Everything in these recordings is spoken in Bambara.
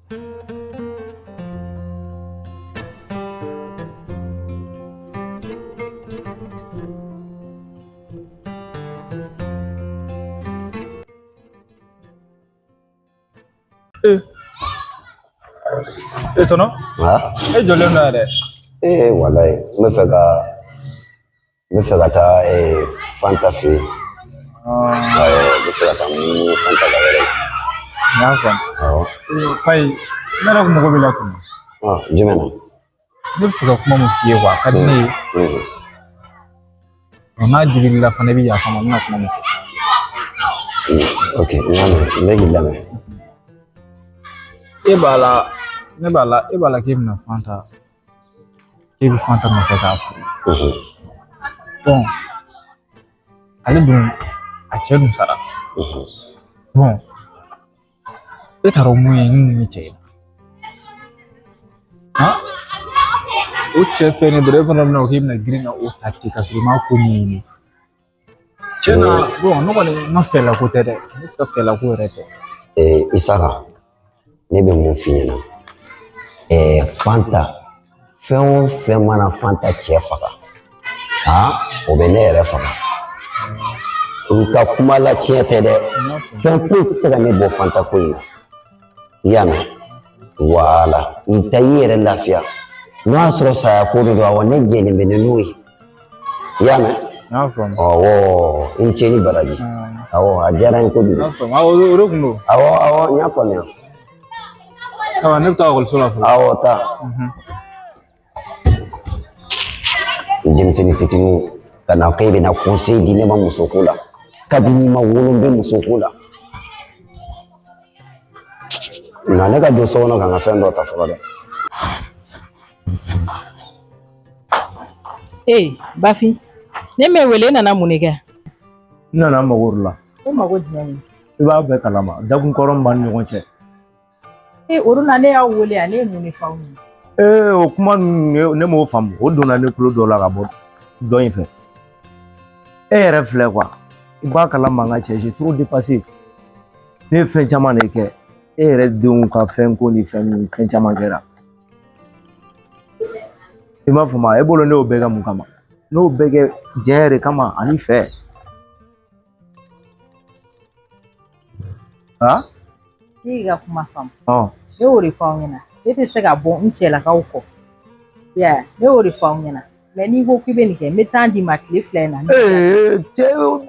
E tɔnɔ e jɔlen don yɛrɛ. Ee walayi, n bɛ fɛ ka taa Fanta fɛ yen. Awɔ, n bɛ fɛ ka taa munumunu Fanta ka yɔrɔ la. N y'a faamu. Awɔ. Payi, ne yɛrɛ kun mago b'i la tun. Jumɛn na? Ne bɛ fɛ ka kuma min f'i ye quoi, a ka di ne ye. N'a digir'i la fana, i bɛ yafa n ma, n bɛna kuma min fɔ. Ok, n y'a mɛn, n bɛ k'i lamɛn. E b'a la, ne b'a la, e b'a la k'e bɛna Fanta, k'e bɛ Fanta nɔfɛ k'a furu. Bon, ale dun, a cɛ dun sara. Bon, e t'a dɔn mun ye mun ye cɛ ye. Han? O cɛ fɛn ne dɔrɔn, e fana bɛna k'e bɛna girin ka o ta ten ka sɔrɔ i m'a ko ɲɛɲini. Tiɲɛ na, bon, ne kɔni ma fɛla ko tɛ dɛ, ne ka fɛla ko yɛrɛ tɛ. Ee Isaka, ne bɛ mun f'i ɲɛna? Fanta, fɛn o fɛn mana Fanta cɛ faga, han, o bɛ ne yɛrɛ faga. I ka kuma la tiɲɛ tɛ dɛ, fɛn foyi tɛ se ka ne bɔ Fanta ko in na. I y'a mɛn? Wala, i taa i yɛrɛ lafiya. N'o y'a sɔrɔ saya ko de don, awɔ, ne jɛlen bɛ ni n'o ye. I y'a mɛn? N y'a faamu. Awɔ, i ni ce ni baraji. Awɔ, a diyara n ye kojugu. N y'a faamu, awɔ, o de kun don. Awɔ, awɔ, n y'a faamuya. Ayiwa, ne bɛ taa ekɔliso la fɔlɔ. Awɔ, taa. Denmisɛnnin fitininw ka na k'e bɛna conseil di ne ma musoko la. Kabini i ma wolo, n bɛ musoko la. Na ne ka don so kɔnɔ ka n ka fɛn dɔ ta fɔlɔ dɛ. Ee Bafin, ne m'e wele, e nana mun de kɛ? N nana n mago de la. E mago jumɛn ye? I b'a bɛɛ kalama, dakun kɔrɔ min b'an ni ɲɔgɔn cɛ. Ee, o na ne y'aw wele yan, ne ye mun de f'aw ye? Ee, o kuma ninnu, ne m'o faamu. O donna ne tulo dɔ la ka bɔ dɔ in fɛ. E yɛrɛ filɛ quoi, i b'a kalama n ka cɛ, j'ai trop dépassé. Ne ye fɛn caman de kɛ. E yɛrɛ denw ka fɛn ko ni fɛn ninnu, fɛn caman kɛra. I m'a faamu, e bolo ne y'o bɛɛ kɛ mun kama? Ne y'o bɛɛ kɛ diɲɛ yɛrɛ kama ani fɛ. Ha? Ne y'i ka kuma faamu. Ɔn. Ne y'o de fɔ aw ɲɛna. Ne tɛ se ka bɔ n cɛlakaw kɔ. I y'a ye, ne y'o de fɔ aw ɲɛna. Mais n'i ko k'i bɛ nin kɛ, n bɛ temps d'i ma tile 2 in na. Ee cɛ,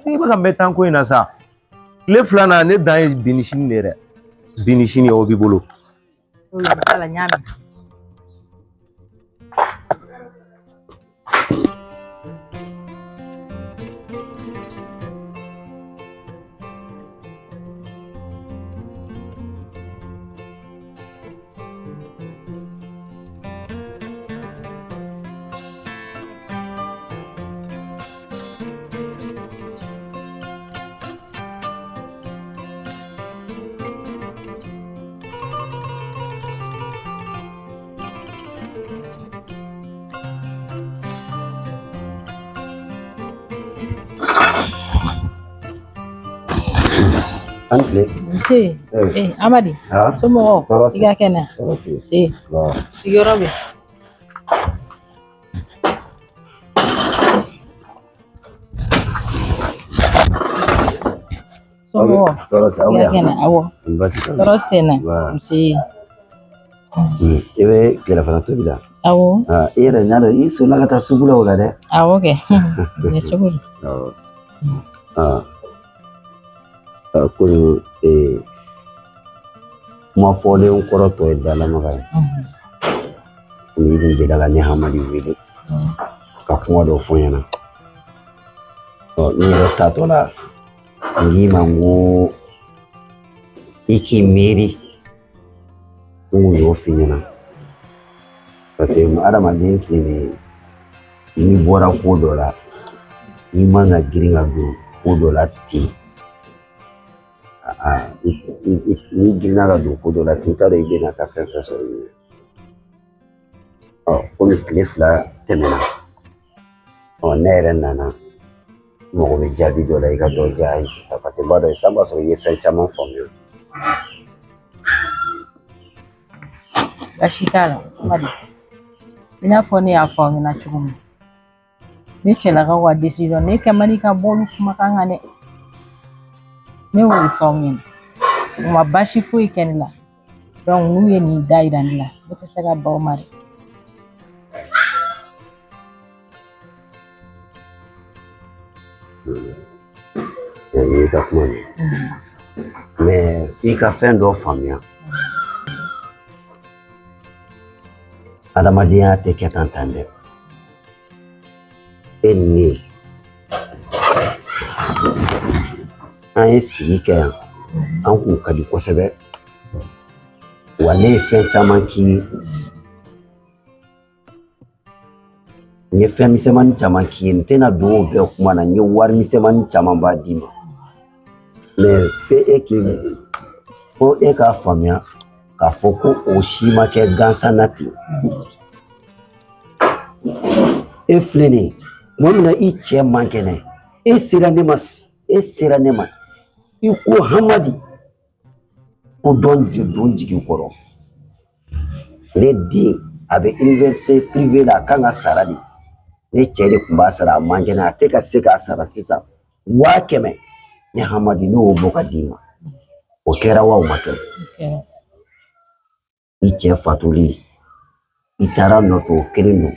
i bɛ ka mɛn temps ko in na sa. Tile 2 na, ne dan ye bi ni sini de ye dɛ. Bi ni sini, o b'i bolo. Ala, n y'a mɛn. An tile. Nse. Eh. Eh, Amadi. Ah. Somɔgɔw? Tɔɔrɔ si. I ka kɛnɛ? Tɔɔrɔ si. Se. Bon. Sigiyɔrɔ bɛ? Somɔgɔw? Tɔɔrɔ si, aw I bɛ ka yan. kɛnɛ? Awɔ. Baasi tɛ. Tɔɔrɔ sen na. Wa. Nse. I bɛ tilelafana tobi la? Awɔ. Ah, i yɛrɛ ɲa dɔn i solila ka taa sugu la o la dɛ. Awɔ kɛ. Nin cogo di? Awɔ. Ah. Ah, komi kuma fɔlen kɔrɔ tɔ ye dalamaga ye. Komi i tun delila ka ne Hamadi wele ka kuma dɔ fɔ n ɲɛna. Ɔ, n yɛrɛ taatɔ la, n k'i ma n ko i k'i miiri. N kun y'o f'i ɲɛna. Parce que adamaden filɛ nin ye, n'i bɔra ko dɔ la, i man ka girin ka don ko dɔ la ten. Aa, n'i girinna ka don ko dɔ la ten, i t'a dɔn i bɛna taa fɛn fɛn sɔrɔ yen. Ɔ, komi tile 2 tɛmɛna, ɔ, ne yɛrɛ nana, n mago bɛ jaabi dɔ la, i ka dɔ diya ye sisan, parce que n b'a dɔn sisan b'a sɔrɔ i ye fɛn caman faamuya. Baasi t'a la Amadi. I n'a fɔ ne y'a fɔ aw ɲɛna cogo min. Ne cɛlakaw ka décision ne kɛ man di ka bɔ olu kumakan kan dɛ. Ne y'o de fɔ aw ɲɛna. U ma baasi foyi kɛ ne la. Donc n'u ye nin da yira ne la, ne tɛ se ka ban o ma dɛ. N y'i ka kuma mɛn. Mais f'i ka fɛn dɔ faamuya. Adamadenya tɛ kɛ tan tan dɛ. E ni ne an ye sigi kɛ yan an kun ka di kosɛbɛ wa ne ye fɛn caman k'i ye n ye fɛn misɛnmanin caman k'i ye n tɛna don o bɛɛ kuma na n ye wari misɛnmanin camanba d'i ma mais fo e k'a faamuya k'a fɔ ko o si ma kɛ gansan na ten. E filɛ nin ye tuma min na i cɛ man kɛnɛ e sera ne ma e sera ne ma i ko Hamadi ko dɔ don jigi kɔrɔ ne den a bɛ université privée la a kan ka sara de ne cɛ de tun b'a sara a man kɛnɛ a tɛ ka se k'a sara sisan 100,000 ne Hamadi ne y'o bɔ ka d'i ma o kɛra wa o ma kɛ i cɛ fatulen i taara nɔfɛ o kelen don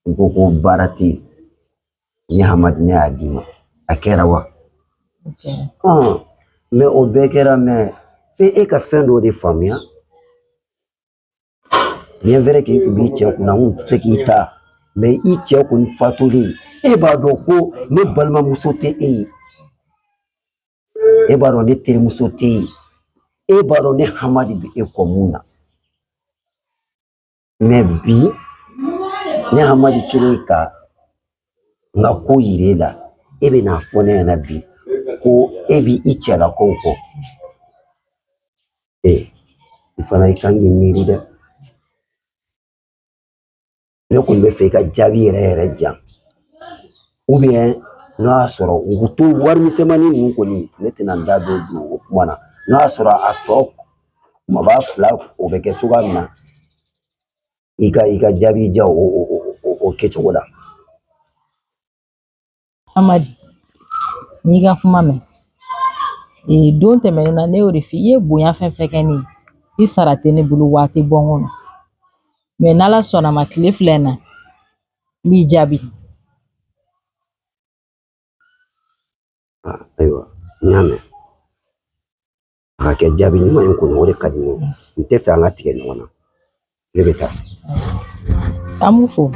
i ko ko baara tɛ yen ne Hamadi ne y'a d'i ma a kɛra wa mais o bɛɛ kɛra mais f'e e ka fɛn dɔ de faamuya bien vrai que i kun b'i cɛ kunna n kun tɛ se k'i ta mais i cɛ kɔni fatulen e b'a dɔn ko ne balimamuso tɛ e ye e b'a dɔn ne terimuso tɛ yen e b'a dɔn ne Hamadi bɛ e kɔ mun na mais bi ne Hamadi kɛlen ka n ka ko yira e la e bɛ n'a fɔ ne ɲɛna bi ko e b'i i cɛlakaw kɔ ee i fana i kan k'i miiri dɛ ne kɔni bɛ fɛ i ka jaabi yɛrɛ yɛrɛ di yan ou bien n'o y'a sɔrɔ u to wari misɛnmanin ninnu kɔni ne tɛna n da don o kuma na n'o y'a sɔrɔ a tɔ kumaba fila o bɛ kɛ cogoya min na i ka jaabi diya o kɛcogo la. Amadi, n y'i ka kuma mɛn. Ee, don tɛmɛnen na ne y'o de f'i ye, i ye bonya fɛn fɛn kɛ ne ye, i sara tɛ ne bolo wa a tɛ bɔ n kɔnɔ. Mais n'Ala sɔnna ma tile fila in na, n b'i jaabi. Ayiwa n y'a mɛn a ka kɛ jaabi ɲuman in kɔni o de ka di ne ye n tɛ fɛ an ka tigɛ ɲɔgɔn na ne bɛ taa. An b'u fo.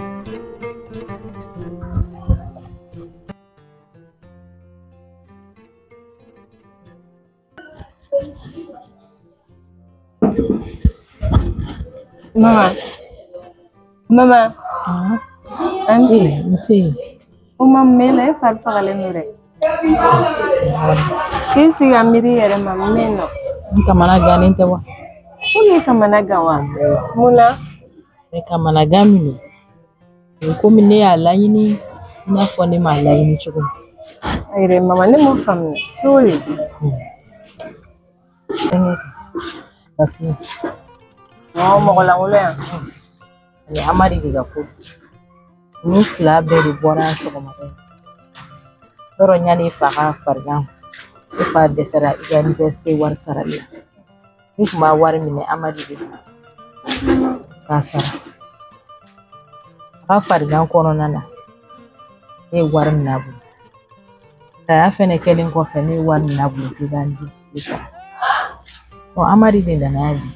Mama. Mama. An Ee, nse. O ma mun na e fari fagalen don dɛ. K'i sigi ka miiri i yɛrɛ ma mun bɛ yen nɔ? N kamana gannen tɛ wa? Ko k'i kamana gan wa? Mun na? Mais kamana gan min don, o ye komi ne y'a laɲini i n'a fɔ ne m'a laɲini cogo min. Ayi mama ne m'o faamuya cogo di? Fɛnkɛ parce que Mɔgɔ mɔgɔ lankolon yan. Ani Amadi de ka ko. Ninnu fila bɛɛ de bɔra sɔgɔmada in. Yɔrɔ yanni i fa ka farigan, e fa dɛsɛra i ka université wari sarali la. Ne tun b'a wari minɛ Amadi de la k'a sara. A ka farigan kɔnɔna na, ne ye wari minɛ a bolo. Saya fɛnɛ kɛlen kɔfɛ ne ye wari minɛ a bolo k'i ka université sara. Ɔ Amadi de nana yan bi.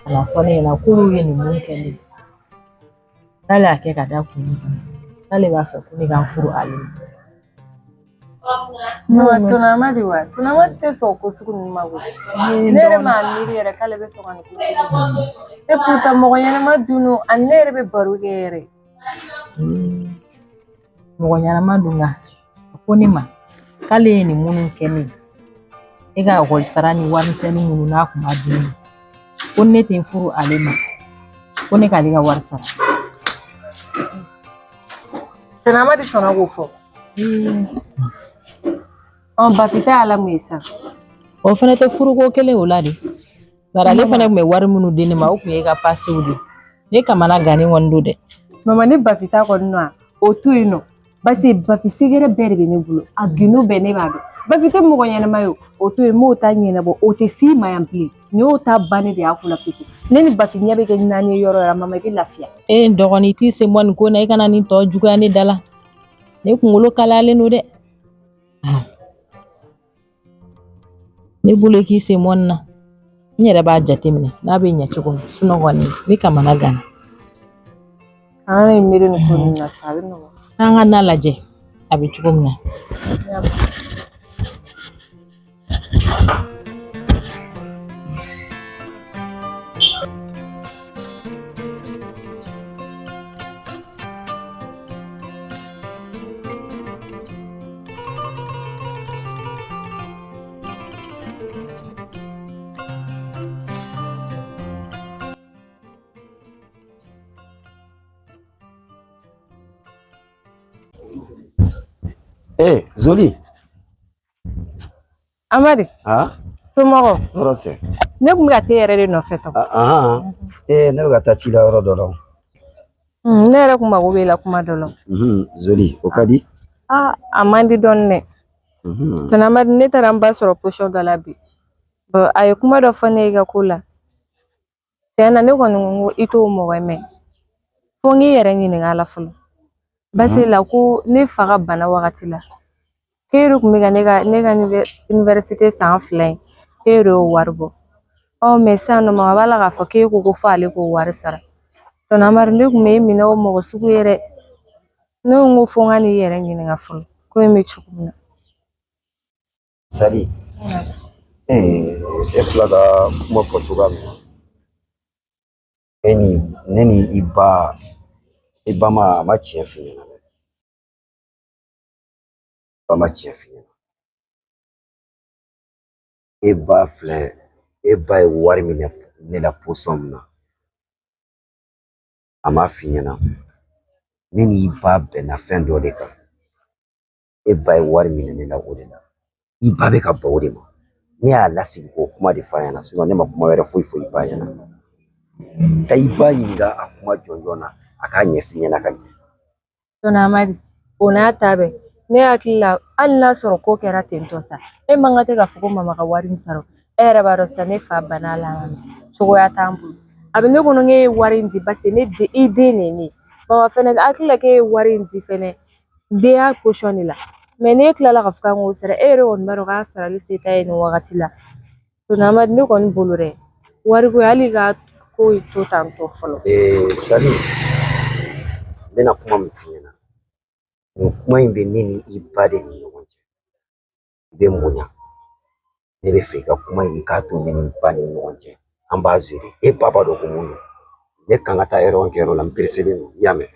Ka na fɔ ne ɲɛna k'olu ye nin mun kɛ ne ye. K'ale y'a kɛ ka da kun min kan k'ale b'a fɛ ko ne ka n furu ale ma. Mama tɔnɔ Amadi wa? Tɔnɔ Amadi tɛ sɔn o ko sugu ninnu ma koyi. Ne yɛrɛ m'a miiri yɛrɛ k'ale bɛ sɔn ka nin ko sugu kɛ. E pourtant mɔgɔ ɲɛnama dun don ani ne yɛrɛ bɛ baro kɛ yɛrɛ. Mɔgɔ ɲɛnama dun nka a ko ne ma k'ale ye nin minnu kɛ ne ye e ka ekɔli sara ni warimisɛnnin minnu n'a kun b'a di ne ma ko ne tɛ n furu ale ma ko ne k'ale ka wari sara. Tɔnɔ Amadi sɔnna k'o fɔ. Ɔ Bafi ta y'a la mun ye sisan? O fana tɛ furuko kelen o la de. Bari ale fana tun bɛ wari minnu di ne ma, o tun ye ka pasew de. Ne kamana gannen kɔni don dɛ. Mama ne Bafi ta kɔni nɔ, o to yen nɔ. Parce que Bafi secret bɛɛ de bɛ ne bolo, a gindo bɛɛ ne b'a dɔn. Bafi tɛ mɔgɔ ɲɛnama ye o, o to yen, n m'o ta ɲɛnabɔ, o tɛ s'i ma yan bilen. Nin y'o ta bannen de y'a ko la pewu. Ne ni Bafi ɲɛ bɛ kɛ naani ye yɔrɔ o yɔrɔ, mama i bɛ lafiya. E n dɔgɔnin, i t'i sen bɔ nin ko in na, i kana nin tɔ juguya ne da la. Ne kunkolo kalayalen don dɛ. Ne bolo i k'i sen bɔ nin na. N yɛrɛ b'a jateminɛ n'a bɛ ɲɛ cogo min, sinon kɔni ne kamana ganna. An ye miiri nin ko ninnu na sa, a bɛ nɔgɔya. An ka na lajɛ a bɛ cogo min na. Eh, Zoli. Amadi. Ah? Somɔgɔw. Tɔɔrɔ tɛ. Ne tun bɛ ka t'e yɛrɛ de nɔfɛ tan. Ah, eh, ne bɛ ka taa ci la yɔrɔ dɔ la. Ne yɛrɛ kun mago b'e la kuma dɔ la. Zoli, o ka di? Ah, a man di dɔɔni dɛ. Tonton Amadi, ne taara n ba sɔrɔ position dɔ la bi. Bon, a ye kuma dɔ fɔ ne ye i ka ko la. Tiɲɛ na ne kɔni ko i t'o mɔgɔ ye mɛ fo n k'i yɛrɛ ɲininka a la fɔlɔ. Basi la ko ne fa ka bana wagati la, k'e yɛrɛ tun bɛ ka ne ka université san 2 in, k'e yɛrɛ y'o wari bɔ. Ɔ mɛ sisan nɔ, mama b'a la k'a fɔ k'e ko ko fo ale k'o wari sara. Tonton Amadu, ne tun bɛ e minɛ o mɔgɔ sugu ye dɛ. Ne ko ko fo n ka n'i yɛrɛ ɲininka fɔlɔ ko in bɛ cogo min na. Sali, eh, e fila ka kuma fɔ cogoya min na, e ni ne ni i ba, i ba ma, a ma tiɲɛ f'i ɲɛna dɛ. Ba ma tiɲɛ f'i ɲɛna. E ba filɛ, e ba ye wari minɛ ne la position min na, a m'a f'i ɲɛna. Ne ni i ba bɛnna fɛn dɔ de kan. E ba ye wari minɛ ne la o de la. I ba bɛ ka ban o de ma. Ne y'a lasigi k'o kuma de f'a ɲɛna, sinon ne ma kuma wɛrɛ foyi fɔ i ba ɲɛna. Taa i ba ɲininka a kuma jɔnjɔn na, a k'a ɲɛf'i ɲɛna ka ɲɛ. Tonton Amadi, o n'a ta bɛɛ, ne hakili la hali n'a sɔrɔ ko kɛra ten tɔ sa, e man kan tɛ k'a fɔ ko mama ka wari in sara. E yɛrɛ b'a dɔn sisan ne fa banna la, cogoya t'an bolo. A bɛ ne kɔnɔ k'e ye wari in di parce que ne den, i den de ye ne ye. Mama fɛnɛ hakili la k'e ye wari in di fɛnɛ denya position de la. Mɛ n'e tilala k'a fɔ k'an k'o sara, e yɛrɛ kɔni b'a dɔn k'a sarali se t'a ye nin wagati la. Tonton Amadi, ne kɔni bolo dɛ, wariko hali ka ko to tan tɔ fɔlɔ. Ee, Sali, n bɛna kuma min f'i ɲɛna, nin kuma in bɛ ne ni i ba de ni ɲɔgɔn cɛ. I bɛ n bonya. Ne bɛ fɛ i ka kuma in, i k'a to ne ni ba ni ɲɔgɔn cɛ. An b'a gérer. E ba b'a dɔn ko mun don. Ne kan ka taa yɔrɔ o kɛ yɔrɔ la, n pereselen don. I y'a mɛn?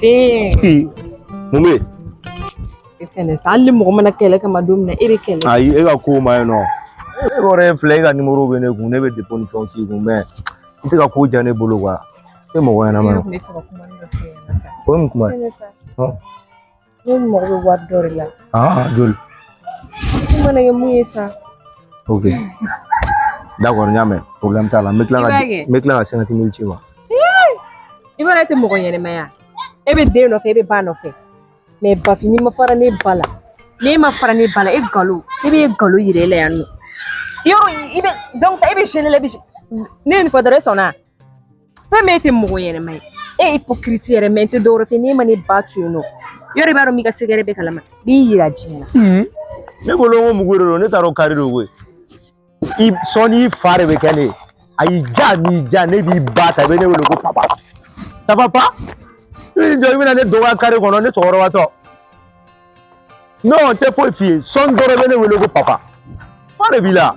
Fɛn. Mun bɛ yen? E fɛnɛ sa, hali ni mɔgɔ mana kɛlɛ kama don min na, e bɛ kɛlɛ. Ayi, e ka ko ma ɲi nɔ. E yɛrɛ filɛ, e ka nimoro bɛ ne kun, ne bɛ dépôt ni fɛnw k'i kun, mɛ i tɛ ka ko diya ne bolo quoi. E mɔgɔ ɲɛnama Ne ye. tun bɛ fɛ ka kuma dɔ f'i ɲɛna sa. O ye mun kuma ye? Fɛnɛ sa. Hɔn. Ne mago bɛ wari dɔ de la. Ah, joli? I mana kɛ mun ye sa. Ok. D'accord, n y'a mɛn. Problème t'a la. N bɛ tila I ka b'a kɛ. n bɛ tila ka 50 000 ci ma. I b'a dɔn e tɛ mɔgɔ ɲɛnɛmaya. E bɛ den nɔfɛ, e bɛ ba nɔfɛ. Mɛ Bafi, n'i ma fara ne ba la, n'e ma fara ne ba la, e galo, e bɛ galo yira e la yan nɔ. Yɔrɔ i bɛ donc e bɛ gêner la, e bɛ ne ye nin fɔ dɔrɔn, e sɔnna. Fɛn min e tɛ mɔgɔ ɲɛnɛma ye. E hypocrite yɛrɛ, mɛ n tɛ dɔwɛrɛ fɛ n'e ma ne ba to yen nɔ. Yɔrɔ i b'a dɔn m'i ka secret bɛɛ kalama. N b'i yira diɲɛ na. Ne bolo ko mugu de don, ne t'a dɔn kari don koyi. I sɔnni i fa de bɛ kɛ ne ye. A y'i ja n'i ja, ne b'i ba ta, i bɛ ne wele ko papa. Ça va pas? I b'i jɔ, i bɛna ne dɔgɔya carré kɔnɔ, ne cɛkɔrɔbatɔ. Non, n tɛ foyi f'i ye. Sɔɔni dɔrɔn i bɛ ne wele ko papa. Fa de b'i la.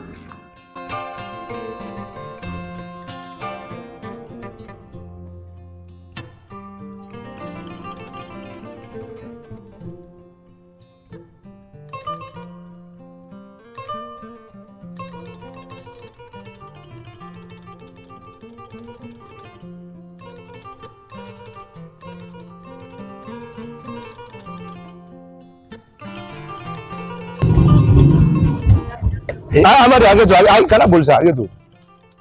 Ah, Amadu, hakɛ to, ayi, kana boli sa, hakɛ to.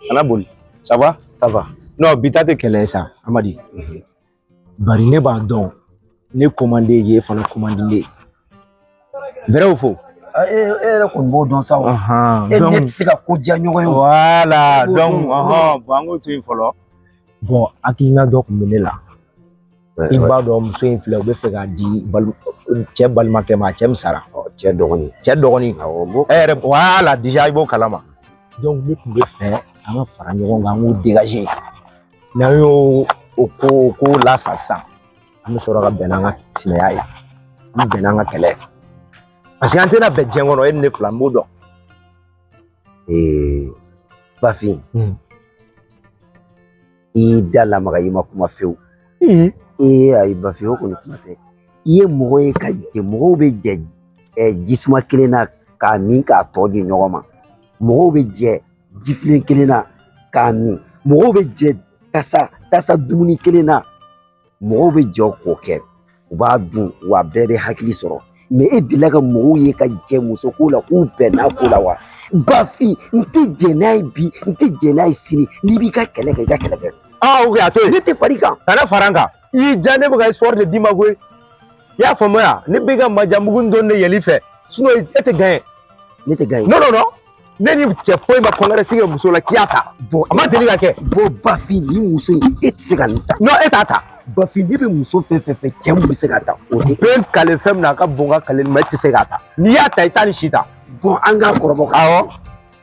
Kana boli. Ça va? Ça va. Non, bi ta tɛ kɛlɛ ye sa, Amadi. Bari ne b'a dɔn, ne commandé ye, e fana commandé ye. Vrai ou faux? E yɛrɛ kɔni b'o dɔn sa o. E ni ne tɛ se ka ko diya ɲɔgɔn ye o. Voilà, E b'o donc, dɔn. ɔhɔn, bon, an k'o to yen fɔlɔ. Bon, hakilina dɔ tun bɛ ne la. I b'a dɔn muso in filɛ, u bɛ fɛ k'a di cɛ balimakɛ ma, a cɛ min sara. Cɛ dɔgɔnin. Cɛ dɔgɔnin. Awɔ, n b'o E yɛrɛ, voilà, déjà i b'o kalama. Donc ne tun bɛ fɛ an ka fara ɲɔgɔn kan, an k'o dégager. N'an y'o o ko lasa sisan, an bɛ sɔrɔ ka bɛn n'an ka sinaya ye. An bɛ bɛn n'an ka kɛlɛ ye. Parce que an tɛna bɛn diɲɛ kɔnɔ, e ni ne fila, n b'o dɔn. Bafin. I y'i da lamaga, i ma kuma fiyewu. Ee ayi Bafin, o kɔni kuma tɛ. I ye mɔgɔ ye ka jɛ, mɔgɔw bɛ jɛ jisuma kelen na k'a min k'a tɔ di ɲɔgɔn ma. Mɔgɔw bɛ jɛ jifilen kelen na k'a min. Mɔgɔw bɛ jɛ tasa dumuni kelen na. Mɔgɔw bɛ jɛ k'o kɛ. U b'a dun wa bɛɛ bɛ hakili sɔrɔ. Mais e delila ka mɔgɔw ye ka jɛ muso ko la k'u bɛnna ko la wa? Bafin, n tɛ jɛn n'a ye bi, n tɛ jɛn n'a ye sini. N'i b'i ka kɛlɛ kɛ, i ka kɛlɛ kɛ. Ah, ok, a to yen. Ne tɛ far'i kan. Kana fara n kan. I y'i diya, ne bɛ ka espoir de d'i ma koyi. I y'a faamuya? Ne bɛ ka majamugu dɔɔni de yɛl'i fɛ. Sinon e tɛ gagner. Ne tɛ gagner. Non, non, non. Ne ni cɛ foyi ma congrès kɛ muso la k'i y'a ta. Bon, a ma deli ka kɛ. Bon, Bafin, nin muso in, e tɛ se ka nin ta. Non, e t'a ta. Bafin, ne bɛ muso fɛn fɛn fɛ, cɛ min bɛ se ka ta, o tɛ e. Bɛn kale fɛn min na, a ka bon ka kale nin ma, e tɛ se k'a ta. N'i y'a ta, i t'a ni si ta. Bon, an k'a kɔrɔbɔ. Awɔ.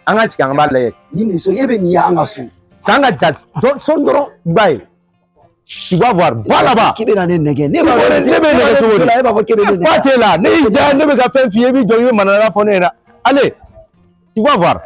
An ka sigi, an b'a lajɛ. Ni muso, e bɛ nin ye an ka so. San ka ja sɔn dɔrɔn, i b'a ye. Tu vas voir. Va là-bas. K'i bɛ na ne nɛgɛ. Ne bɛ nɛgɛ cogo di? E b'a fɔ k'e bɛ ne nɛgɛ. Fa t'e la. Ne y'i diya, ne bɛ ka fɛn f'i ye, i b'i jɔ, i bɛ manamana fɔ ne ɲɛna. Allez, tu vas voir.